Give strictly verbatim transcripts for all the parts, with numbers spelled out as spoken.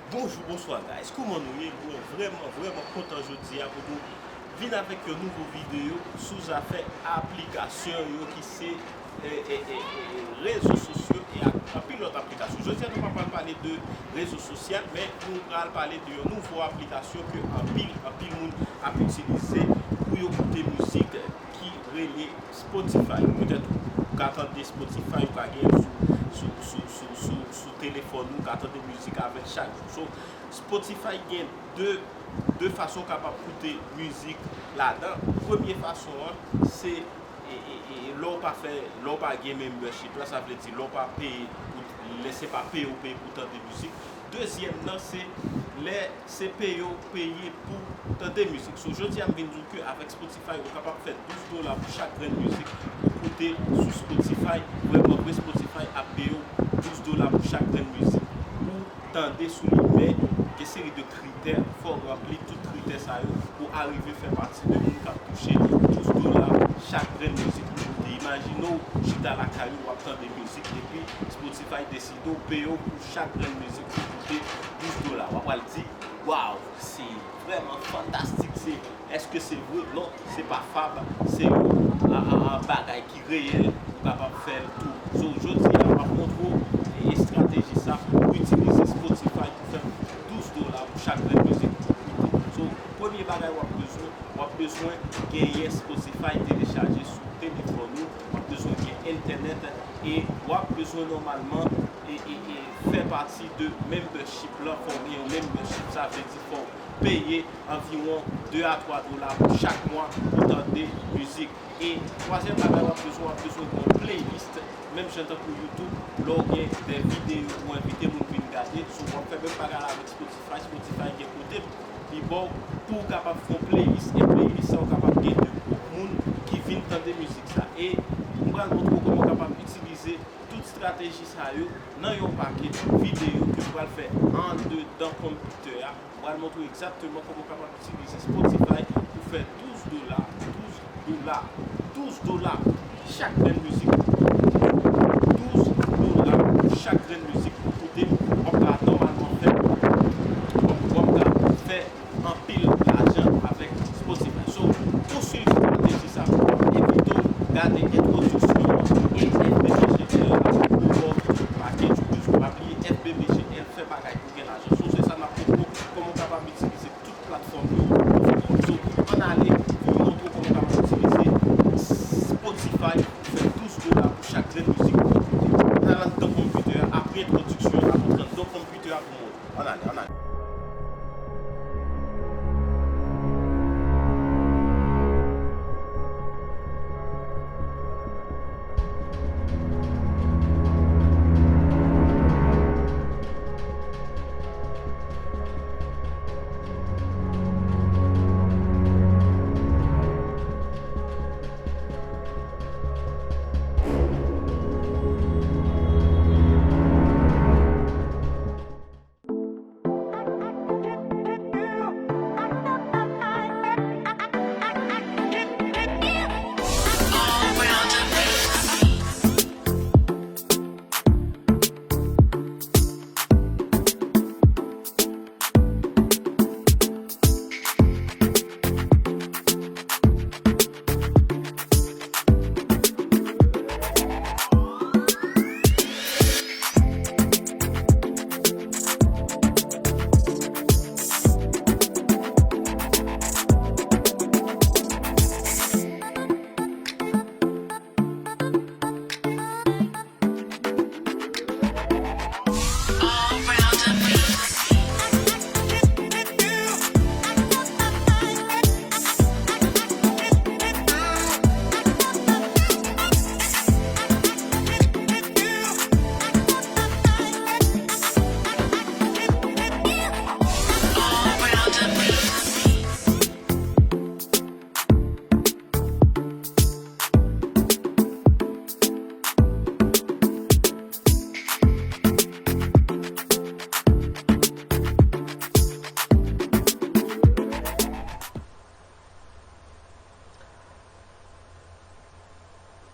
Bonjou, bonswa guys, kouman nou ye? Mwen vrèman, vrèman kontan jodi a pou nou vin avèk yon nouvo videyo sou zafè aplikasyon yo ki se e, e, e, e, rezo sosyo e ak anpil lòt aplikasyon. Jodi a nou pa pral pale de rezo sosyal, men nou pral pale de yon nouvo aplikasyon ke anpil, anpil moun ap itilize pou yo koute mizik ki rele Spotify. Petèt ou ka tande Spotify, ou ka gen sou, sou, sou, sou, sou, sou telefòn ou, ou ka tande mizik avèl chak jou. So, Spotify gen de, de fason ou kapab koute mizik ladan. Premye fason an, se e, e, e, lè w pa fè, lè w pa gen membership la, sa vle di lè w pa peye, pou, lè se pa peye ou peye pou tande mizik. Dezyèm nan, se lè se peye ou peye pou tande mizik. So, jodi a m vin di w ke avèk Spotify, ou kapab fè douz dola pou chak grenn mizik ou koute sou Spotify. Vrèman vre, Spotify ap peye w douz dola pou chak grenn mizik ou tande sou li, men gen seri de kritè, fò w ranpli tout kritè sa yo pou w arive fè pati de moun k ap touche douz dola chak grenn mizik ou koute. Imajine w chita lakay ou, w ap tande mizik, epi Spotify deside w peye w pou chak grenn mizik ou koute douz dola. W ap pral di, waw, se vrèman fantastik, se Èske se vre? Non, se pa fab, se yon a, a, a, bagay ki reyèl, ou kapab fè l tou. So, jodi a, m ap montre w estrateji sa pou itilize Spotify pou fè douz dola pou chak grenn mizik ou koute. So, premye bagay w ap bezwen, w ap bezwen genyen Spotify telechaje sou telefòn ou, w ap bezwen gen entènèt, e w ap bezwen nòmalman e, e, e fè pati de membership lan, fò w gen yon membership, sa vle di fò w peye anviwon de a twa dola pou chak mwa pou tande mizik. E twazyèm bagay w ap bezwen, w ap bezwen gen yon playlist, menm jan tankou YouTube, lè w gen de videyo ou envite moun vin gade, so w ap fè menm bagay la avèk Spotify, Spotify gen kote li ba w pou w kapab fè yon playlist, e playlist sa w kapab gen de gwoup moun ki vin tande mizik sa. E m pral montre w kòman w kapab itilize tout estrateji sa yo nan yon pakèt videyo ke m pral fè andedan konpitè a. M pral montre w egzakteman kòman w kapab itilize Spotify pou fè douz dola, douz dola, douz dola chak grenn mizik. Douz dola pou chak grenn mizik ou koute, w ap ka nòmalman fè, w ap, w ap ka fè anpil lajan avèk Spotify. So, pou swiv estrateji sa, m ap envite w gade entwodiksyon an e F B B G L la pou w wè tout pakèt ou, pa bliye F B B G L fè bagay pou gen lajan. So, se sa n ap montre w kòman w kapab itilize tout platfòm yo pou fè kòb. So, ann ale pou m montre w kòman w kapab itilize Spotify pou fè douz dola pou chak grenn mizik ou koute. Ann ale anndan konpitè a, apre entwodiksyon an, n ap rantre anndan konpitè a pou montre. Ann ale, ann ale.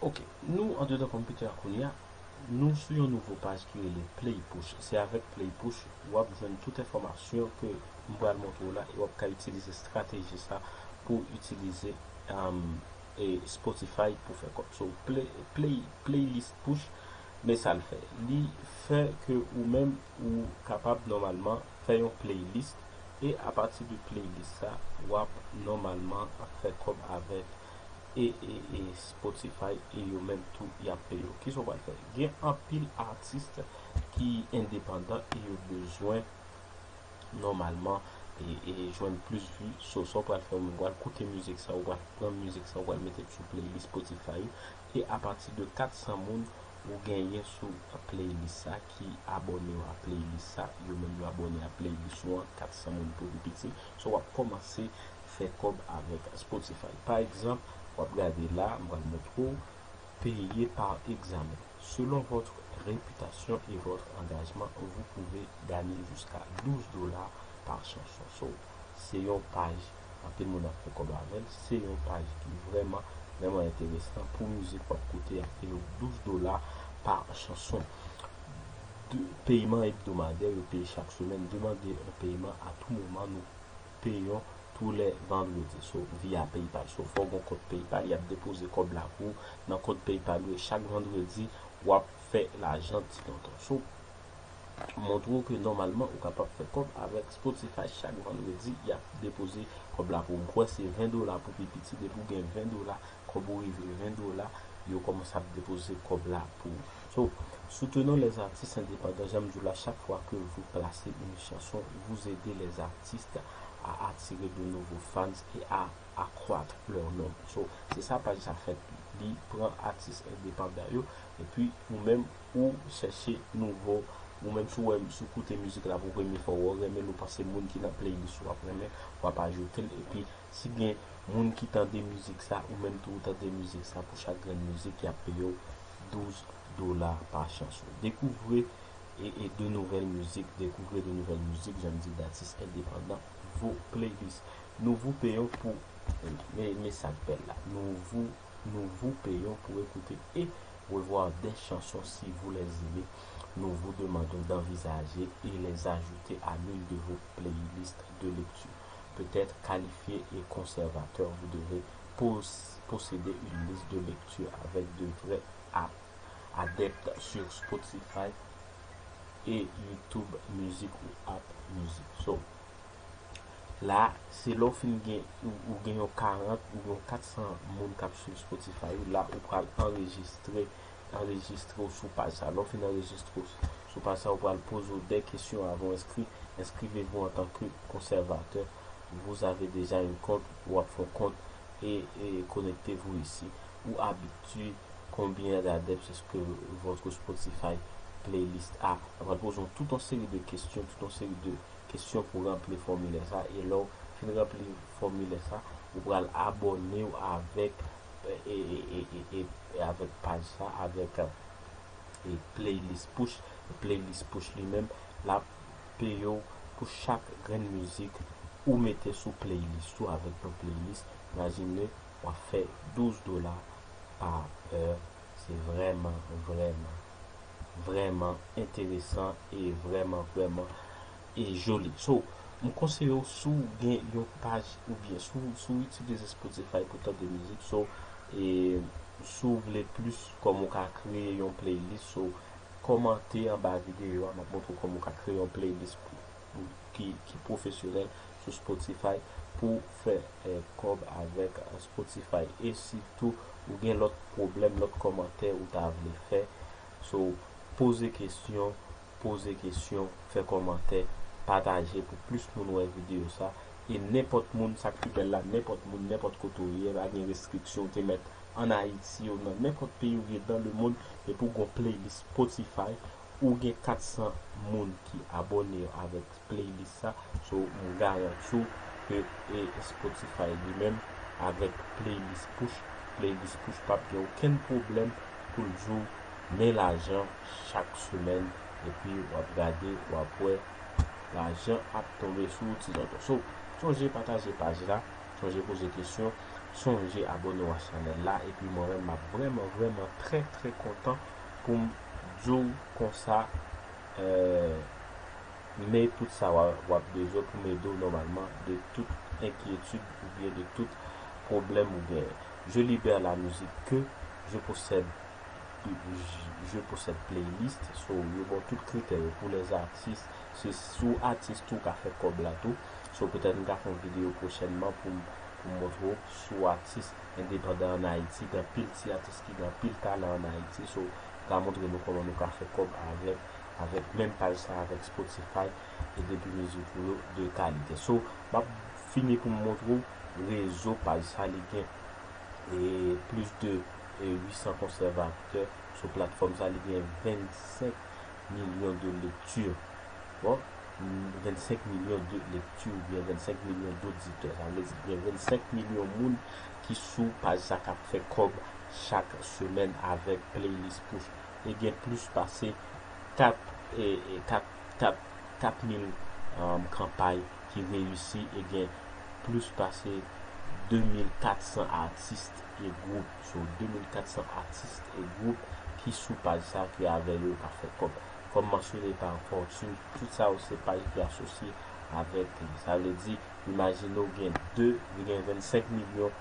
Ok, nou andedan konpitè a kounye a. Nou sou yon nouvo paj ki rele Play Push. Se avèk Play Push w ap jwenn tout enfòmasyon ke m pral montre w la e w ap ka itilize estrateji sa pou itilize um, e Spotify pou fè kòb. So, play, play, playlist push, men sa l fè. Li fè ke ou menm ou kapab nòmalman fè yon playlist e apati de playlist sa, w ap nòmalman fè kòb avèk e, e, e Spotify e yo menm tou y ap peye w. Kisa w pral fè? Gen anpil atis ki endepandan e yo bezwen nòmalman e, e jwenn plis vi. So, sa w pral fè, ou pral koute mizik sa, ou pral pran mizik sa, ou pral mete l sou playlist Spotify ou. E apati de kat san moun ou genyen sou playlist sa ki abòne a playlist sa, yo menm yo abòne a playlist ou an, kat san moun pou pi piti. So, w ap kòmanse fè kòb avèk Spotify. Pa egzanp, w ap gade la, m pral montre w, peye pa egzamen. Selon votre réputation et votre engagement, vous pouvez gagner jusqu'à douze dollars par chanson. So, se yon paj, anpil moun ap fè kòb avè l, se yon paj ki vrèman, vrèman enteresan pou mizik w ap koute, y ap peye w douz dola pa chanson. De, peyman ebdomadè, yo peye chak semèn, demande yon peyman a tou moman, nou peye w tou lè vandredi. So, via PayPal. So, fò w gen kont PayPal, y ap depoze kòb la pou w nan kont PayPal ou e chak vandredi, w ap fè lajan ti tonton. So, montre w ke nòmalman ou kapab fè kòb avèk Spotify chak vandredi, y ap depoze kòb la pou w. M kwè se ven dola pou pi piti, depi w gen ven dola, kòb ou rive ven dola, yo kòmanse ap depoze kòb la pou ou. So, soutenons les artistes indépendants. Jan m di w la, chaque fois que vous placez une chanson, vous aidez les artistes à attirer de nouveaux fans et à accroître leur nombre. So, se sa paj sa fèt. Li pran atis endepandan yo, epi ou menm, ou chèche nouvo, ou menm si w wè, si w koute mizik la pou premye fwa, ou renmen l, ou panse moun ki nan playlist ou ap renmen, w ap ajoute l, epi si gen moun ki tande mizik sa, ou menm tou ou tande mizik sa, pou chak grenn mizik, y ap peye w douz dola pa chanson. Découvrez et, et de nouvelles musiques, découvrez de nouvelles musiques, jan m di, d'artistes indépendants, vos playlists. Nous vous payons pour, men, men sa k bèl la. Nous vous, nous vous payons pour écouter et revoir des chansons si vous les aimez. Nous vous demandons d'envisager et les ajouter à l'une de vos playlists de lecture. Peut-être qualifié et conservateur, vous devez pos- posséder une liste de lecture avec de vrais a- adeptes sur Spotify et YouTube Music ou Apple Music. So, la, se lè w fin gen, ou, ou gen yon karant, ou gen yon kat san moun k ap swiv Spotify ou, la, ou pral anrejistre, anrejistre w sou paj sa. Lè w fin anrejistre w sou paj sa, ou pral poze w de kesyon avan w enskri. Inscrivez-vous en tant que conservateur. Vous avez déjà une compte, ou ap fè yon kont et, et connectez-vous ici. Ou abitye, combien d'adeptes est-ce que votre Spotify playlist a? Ou pral poze w tout yon seri de kesyon, tout yon seri de kesyon pou ranpli fòmilè sa. E lè w fin ranpli fòmilè sa, ou pral abòne w avèk, e, e, e, e, e, e avèk paj sa, avèk, e, playlist push. Playlist push li menm, l ap peye w pou chak grenn mizik ou mete sou playlist ou avèk yon playlist. Imajine w ap fè douz dola pa è. Se vrèman, vrèman, vrèman enteresan e vrèman, vrèman e joli. So, m konseye w, si w gen yon paj oubyen si w, si w itilize Spotify pou tande mizik, so, e, si w vle plis kòman w ka kreye yon playlist, so, kòmante anba videyo a, m ap montre w kòman w ka kreye yon playlist pou, pou, ki, ki pwofesyonèl sou Spotify pou fè, e, kòb avèk, e, Spotify. E sitou, ou gen lòt pwoblèm, lòt kòmantè ou ta vle fè, so, poze kesyon, poze kesyon, fè kòmantè, pataje pou plis moun wè videyo sa. E nenpòt moun, sa k pi bèl la, nenpòt moun, nenpòt kote w ye, pa gen restriksyon, ou te mèt ann Ayiti ou nan nenpòt peyi w ye dans le monde, epi w gen yon playlist Spotify, ou gen kat san moun ki abòne avèk playlist sa. So, m garanti w ke, e, Spotify li menm avèk playlist push, playlist push p ap gen okenn pwoblèm pou l di w men lajan chak semèn, epi w ap gade, w ap wè lajan ap tonbe sou ou ti tonton. So, sonje pataje paj la, sonje poze kesyon, sonje abòne w a chanèl la, epi mwen menm m ap vrèman, vrèman trè, trè kontan pou m Jou konsa, euh, men tout sa w ap bezwen pou m ede w nòmalman de tout enkyetid oubyen de tout pwoblèm ou genyen. Je libère la musique que je possède, je possède playlist, so yo bon tout kritè yo pou les artistes, se sou atis tou ka fè kòb la tou. So petèt m ka fè yon videyo pwochènman pou m pou m montre w sou atis endepandan ann Ayiti, gen anpil ti atis ki gen anpil talan ann Ayiti, so m ka montre nou kòman nou ka fè kòb avèk avèk menm paj sa avèk Spotify e depi mizik ou yo de kalite. So m ap fini pou m montre w rezo paj sa li gen e plis de e, uit san konsèvatè sou platfòm sa, li gen vennsenk milyon de lekti. Bon, vennsenk milyon de lekti oubyen vennsenk milyon doditè. Sa vle di gen vennsenk milyon moun ki sou paj sa k ap fè kòb chak semèn avèk playlist push. E gen plis pase kat e, e kat kat kat mil um, kanpay ki reyisi e gen plis pase de mil kat san atis e gwoup. So de mil kat san atis e gwoup ki sou paj sa ki avè yo ka fè kòb. Kòm mansyone pa ankò, tout sa yo se paj ki asosye avèk li. Sa vle di, imajine w gen de, gen vennsenk milyon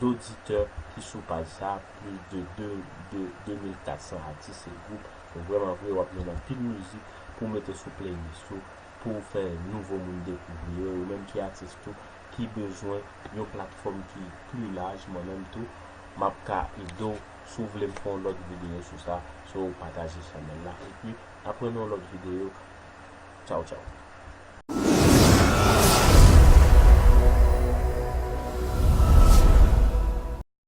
doditè ki sou paj sa, plis de de, de, de mil kat san atis e gwoup. Vrèman vre, w ap jwenn anpil mizik pou w mete sou playlist ou, pou w fè nouvo moun dekouvri yo, yo menm ki atis tou, ki bezwen yon platfòm ki pli laj, mwen menm tou, m ap ka ede w. Si w vle m fè yon lòt videyo sou sa, so pataje chanèl la. Epi, apre yon lòt videyo, tchaw tchaw.